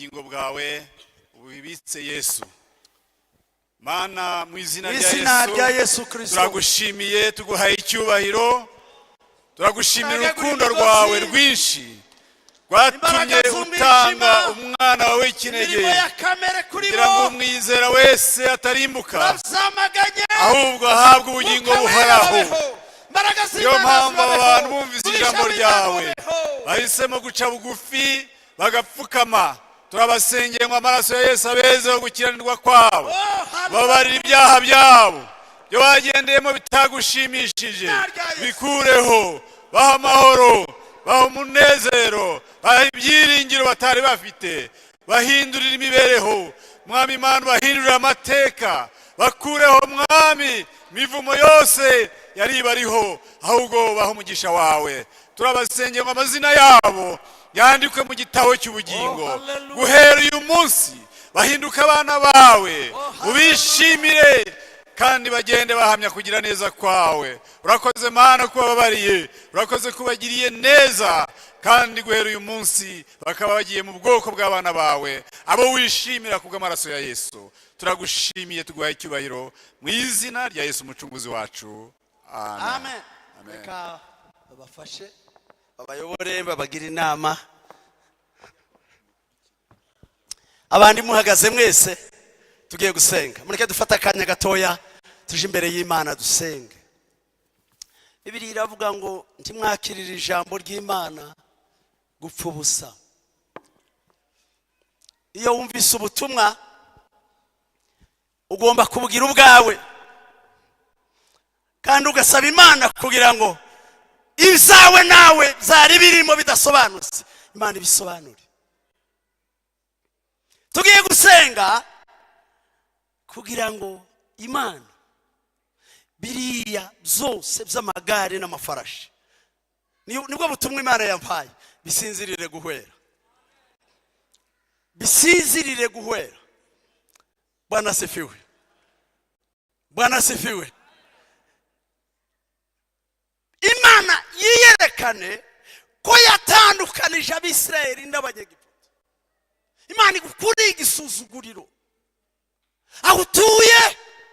Ubugingo bwawe ubibitse Yesu. Mana, mu izina Mu rya izina rya Yesu, Yesu Kirisito, turagushimiye, tuguhaye icyubahiro, turagushimira Turagagura urukundo imigozi, rwawe rwinshi rwatumye imbaraga z'umwijima, utanga umwana wawe w'ikinege imirimo ya kamere kuri kugira ngo bo umwizera wese atarimbuka, turabyamaganye. ahubwo ahabwe ubugingo Mwuka Wera buhoraho. babeho. Imbaraga Niyo z'Imana mpamvu aba zibabeho. bantu bumvise Umugisha ijambo w'Imana ryawe, ubeho. bahisemo guca bugufi bagapfukama. Turabasengeye ngo amaraso ya Yesu abezeho gukiranirwa kwabo, Oh, hallelujah. babarira ibyaha byabo byo bagendeyemo bitagushimishije, Izina rya Yesu. bikureho, baha amahoro, baha umunezero, baha ibyiringiro batari bafite, bahindurira imibereho, Mwami Imana, bahindurire amateka, bakureho, Mwami, imivumo yose yari ibariho, ahubwo baha umugisha wawe. Turabasengeye ngo amazina yabo yandikwe mu gitabo cy'ubugingo. Oh, hallelujah. Guhera uyu munsi bahinduka abana bawe, Oh, ubishimire kandi bagende bahamya kugira neza kwawe. Urakoze Mana ko bababariye, urakoze ko ubagiriye neza, kandi guhera uyu munsi bakaba bagiye mu bwoko bw'abana bawe, abo wishimira kubw'amaraso ya Yesu. Turagushimiye, tuguhaye icyubahiro mu izina rya Yesu Umucunguzi wacu, amen. Amen. Amen. Reka babafashe, babayobore, babagire inama. Abandi muhagaze mwese, tugiye gusenga. Mureke dufate akanya gatoya, tuje imbere y'Imana dusenge. Bibiliya iravuga ngo ntimwakirire ijambo ry'Imana gupfa ubusa. Iyo wumvise ubutumwa, ugomba kubugira ubwawe kandi ugasaba Imana kugira ngo ibyawe nawe byari birimo bidasobanutse, Imana ibisobanure. Tugiye gusenga kugira ngo Imana biriya byose by'amagare n'amafarashi, nibwo butumwa Imana yampaye, bisinzirire guhwera, bisinzirire guhwera. Bwana asifiwe, Bwana asifiwe. Imana yiyerekane ko yatandukanije Abisirayeli n'Abanyegiputa. Imana igukuriye igisuzuguriro aho utuye.